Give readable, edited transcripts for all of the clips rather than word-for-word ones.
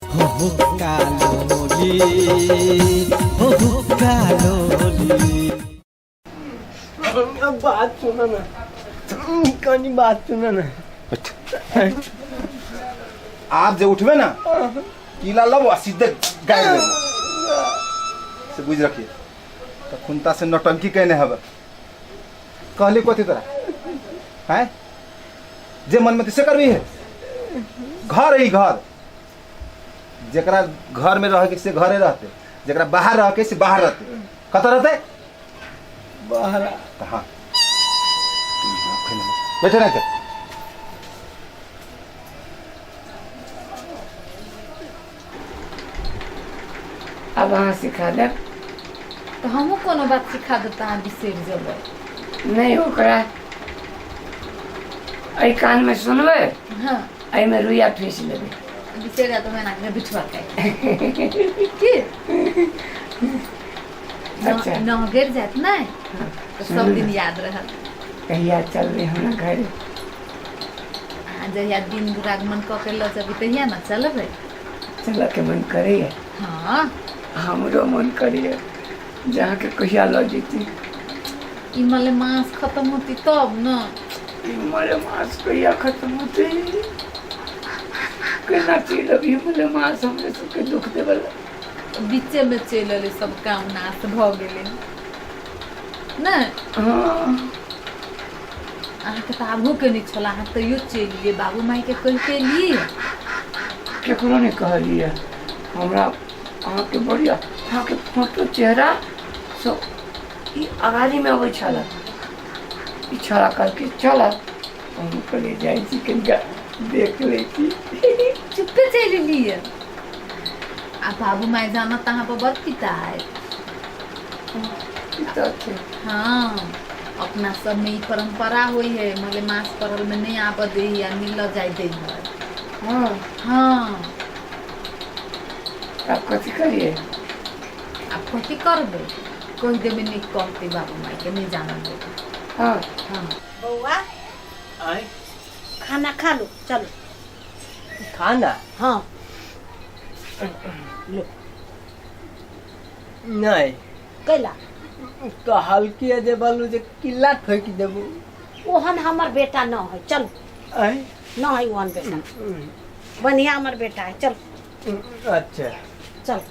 हो हुक्का लोली, हो हुक्का लोली। बात सुन ना, कनी बात सुन ना। आप जे उठबे ना, किला लब आ सीधे गाड़ि देबो, से बुझि रखिए। तऽ खुनता से नौटंकी केने हबे। कहली कथी तोरा हैं? जे मन में से करबी है। घर है घर, जेकरा घर में रह के से घरे रहते, जेकरा बाहर रह के से बाहर रहते। कत रहते? बाहर। तऽ हाँ, बैठे रहते। अब अहाँ सिखा देब। तऽ हमहूँ कोनो बात सिखा देब तऽ अहाँ बिसरि जेबै। नहि, ओकरा एहि कानमे सुनबै, एहिमे रुइया ठूसि लेबै। बिसरि जायत तऽ एना कऽ बिछुआ काटि की। अच्छा। नह गिर जायत नहि तऽ सब दिन याद रहत। कहिया चलबै हमरा घर? आ जहिया दिन दुरागमन कऽ के लऽ जेबै तहिया ने चलबै। चलऽके मन करैए? हँ। हमरो मन करैए जे अहाँके कहिया लऽ जैती। ई मलेमास खतम होती तब ने। ई मलेमास कहिया खतम होतै? केना चलि अभी मलेमास हमरे सबके दुख देवला। बीचेमे चलि एलै, सब काम नाश भऽ गेलै नहि? हँ। अहाँके तऽ आबहोके नहि छल, अहाँ तैयो चलि एलियै। बाबू मायके कहिके एलियै? केकरो नहि कहलियै। हमरा अहाँके बढ़िया अहाँके फोटो चेहरा सब ई अगाड़ीमे अबै छल। ई छौड़ा कहलकै चल, हम कहलियै जाइ छी, कनिका देख लै छी। चुप्पे चलि एलियै आ बाबू माय जानत तऽ अहाँ पर बड़ पिता आयत। ई तऽ छै। हँ, अपना सबमे ई परम्परा होइ है, मलेमास पड़ल में नहि आबऽ दै है आ नहि लऽ जाय दै है। हँ। आब कथी करियै? आब कथी करबै? कहि देबै, नहि कहतै बाबू मायके, नहि जानल देबै। हँ। बौआ। आय। खाना खा लो, चलो। खाना? हाँ, लो। नहीं। कैला? कहलकी जे बोलू जे किला ठोकि देबू। ओहन हमर बेटा न है, चल। आय। न है ओहन बेटा, बढ़िया हमर बेटा है, चल। अच्छा। चल।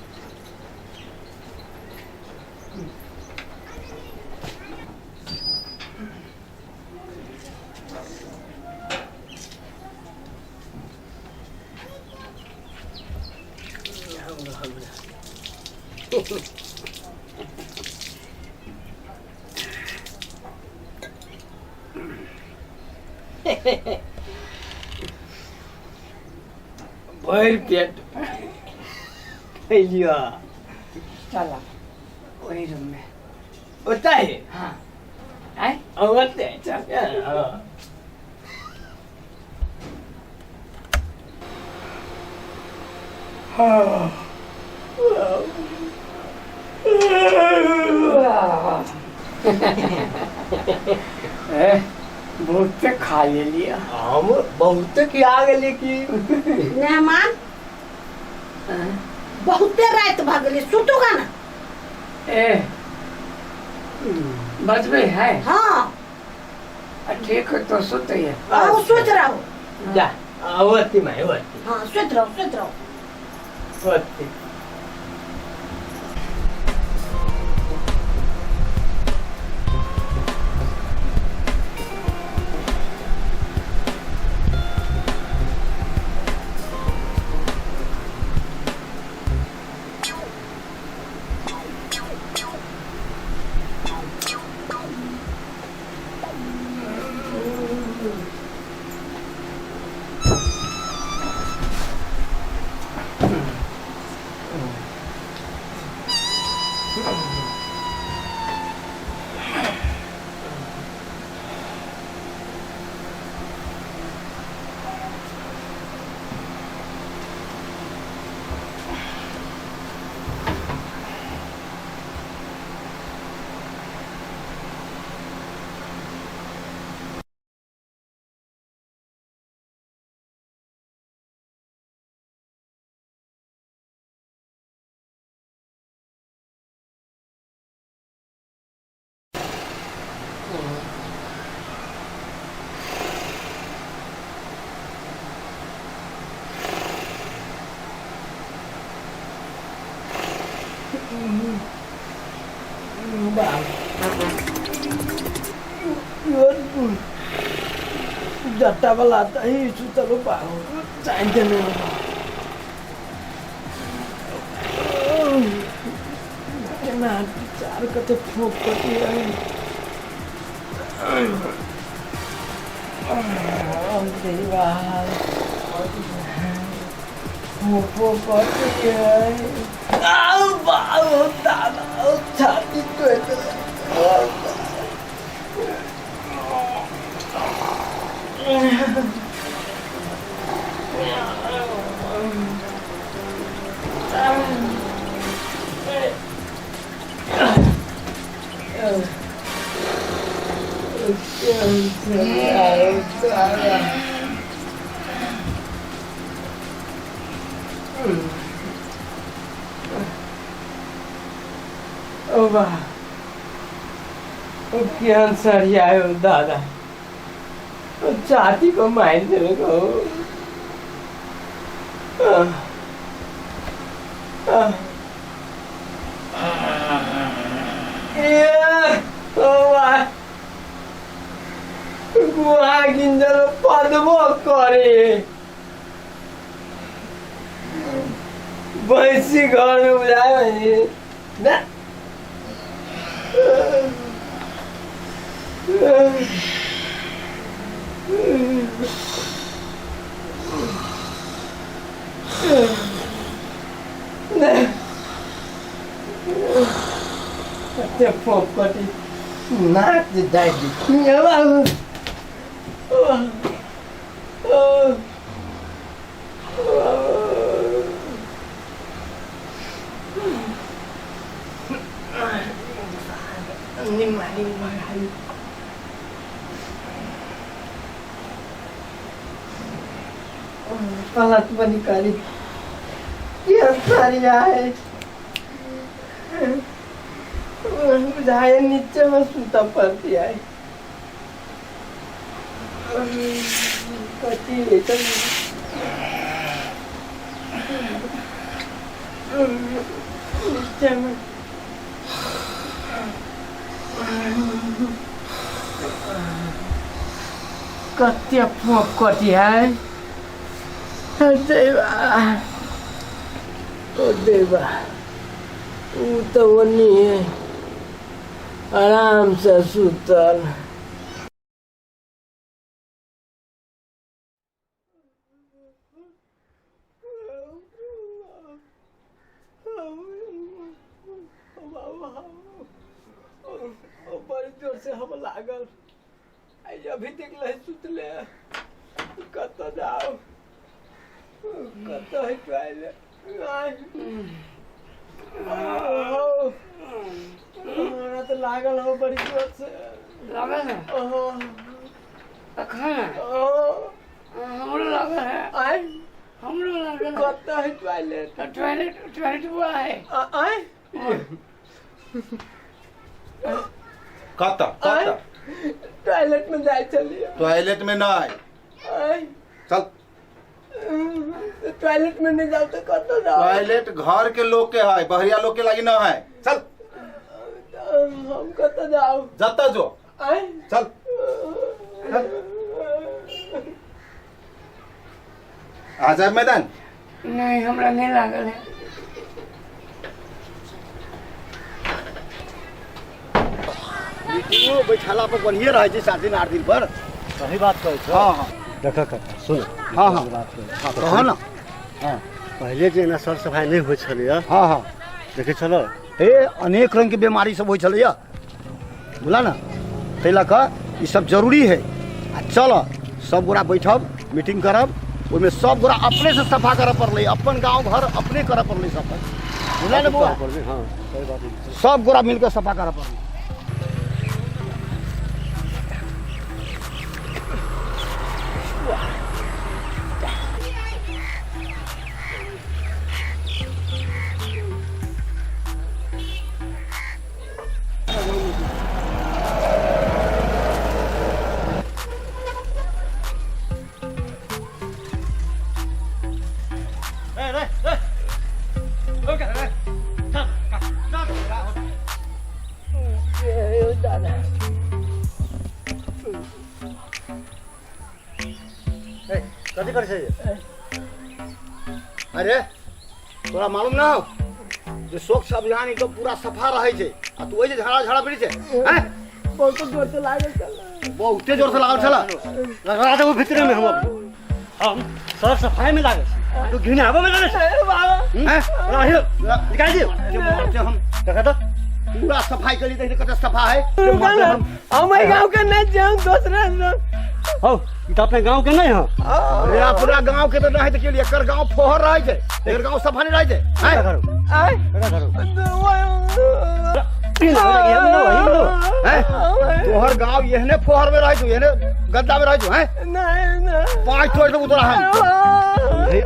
भरि पेट खैलियो। चल ओही रूम में। ओतऽ है? हाँ, आय। ओतऽ चल। हाँ। ए, बहुते खा लेलियै। हम बहुते खिया गेली की। मेहमान, बहुते राति भऽ गेलै, सुतू गा ना। ए, बजबै है? हाँ। आ, ठीक है तो सुतैया। हाँ, सुति रहू। जा, अवती माय, अवती। हाँ, सुति रहू, सुति रहू। अवती। जट्टा वाला त ही सुतलो पाओ चाहिँदैन। केना चार कते फोक कति छाती ओ बा ओ केहन सरिया हो दादा, ओ छाती को मारि देलक हो। ओ बा गुहा गिंजल पदबो करे भैंसी घर में बुझाए ना। कते फोप कति नाक जे जाइ बाबू। गलत बनी करी ये सारी आए बुझाए नीचे में सूता पड़ती है कति है तो नीचे में कते फोप कटी है देवा। ओ देवा ऊ तो ओनी है आराम से सुतल। बड़ी जोर से हम लागल अभी देख ले सुतले कत जाओ कत है टॉयलेट। हमरा तो लागल हो बड़ी जोर से लागल है। अखन हमरो लागल है। आय हमरो लागल है। कत है टॉयलेट? टॉयलेट टॉयलेट हुआ है। आय कत कत टॉयलेट में जाए चलिए। टॉयलेट में नहीं, चल टॉयलेट में नहीं जाओ तो कत जाओ? टॉयलेट घर के लोग के है, बहरिया लोग के लागी न है। चल हम कत जाओ? जता जो चल। आ जाए मैदान। नहीं हमरा नहीं लागल है। मीटिंगो बैठाला पर बढ़िए रहै छै 7 दिन 8 दिन पर। सही बात कहै छौ। हाँ हाँ देख काका सुन। हाँ हाँ बात कह ना। हाँ पहिले जे एना सर सफाइ नहि होइ छलैया। हाँ हाँ देखै छल हे अनेक रंग के बीमारी सब होइ छलैया बुझला ना, ताहि लऽ कऽ ई सब जरूरी है। आ चल सब गोरा बैठब मीटिंग करब, ओहिमे सब गोरा अपने से सफा करऽ पड़लै, अपन गाँव घर अपने करऽ पड़लै सफा, बुझला ने बौआ? हाँ सही बात। सब गोरा मिलके सफा करऽ पड़लै। करै छै? अरे तोरा मालूम ना हो जे स्वच्छ अभियान एकदम पूरा सफा रहै छै आ तू ओहि जे झाड़ा झाड़ा पड़ी छै हैं? बहुत जोर से लागल छल। बहुते जोर से लागल छल। लगा देबो भीतरे में। हम सर सफाई में लागल छी, तू घिनाबे में लागल छी। ए बाबा। हैं? राहिल निकाल दियो। जे मारते हम देखा तो पूरा सफाई करी, देखी कते सफा है। जे मारते हम। हम एहि गाँव के नहीं छियै, हम दोसरे से। हौ, ई तऽ अपने गाँव के नहीं हो। अरे अपना गांव के तो नहीं तऽ के एकर गांव फोहर रहै छै, एकर गांव सफा नहीं रहै छै। हैं? करू आय। करू। हैं? तोहर गांव एहने फोहर में रहै छौ, एहने गद्दा में रहै छौ, हैं? नहीं नहीं। पाँच तोड़ देबो तोरा हम। नहीं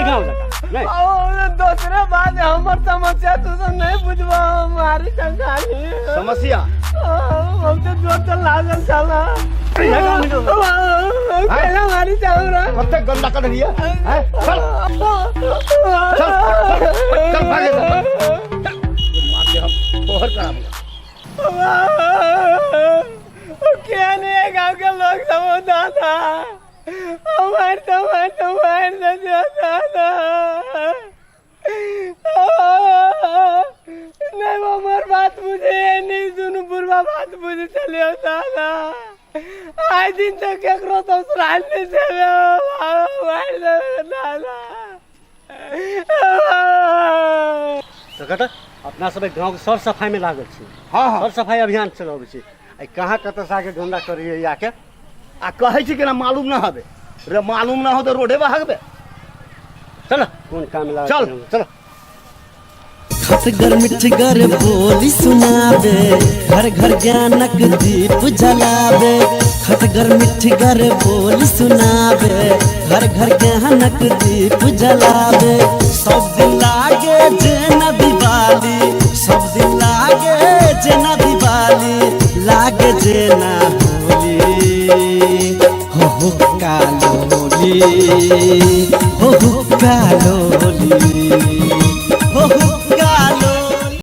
गाँव जका नहीं। दूसरे बात हमर समस्या तू सब नहीं बुझबा, हमारी संखाली समस्या। हम तो जोर से लागल छला। पहला मारी चाहूरा। कते गंदा कर दिया हैं? चल चल चल चल, भागे चल। मार दे हम फोहर कराबो। क्या नहीं गाँव के लोग सब दादा हमार तो मार तो मार दे दादा। नहीं वो हमार बात बुझे नहीं, सुन बुरबा बात बुझे चले दादा। आए दिन तक केकरो तो ससुराल नहीं चले मार दे दादा। तो कहता अपना सब गाँव के सर सफाई में लागल छी। हाँ हाँ। सर सफाई अभियान चलाबै छी, आ कहाँ कतऽ से आके गंदा करैए आके। आ कहै छी केना मालूम ना हबे रे, मालूम ना हो तो रोडे पर हगबे। चल कोन काम लागल। चल। चल। खटगर मिठगर बोली सुनाबे, घर घर ज्ञानक दीप जलाबे। खटगर मिठगर बोली सुनाबे, घर घर ज्ञानक दीप जलाबे। सब दिन लागे जेना दिवाली, सब दिन लागे जेना दिवाली, लागे जेना होली। हो हो कालोली, हो हो कालोली।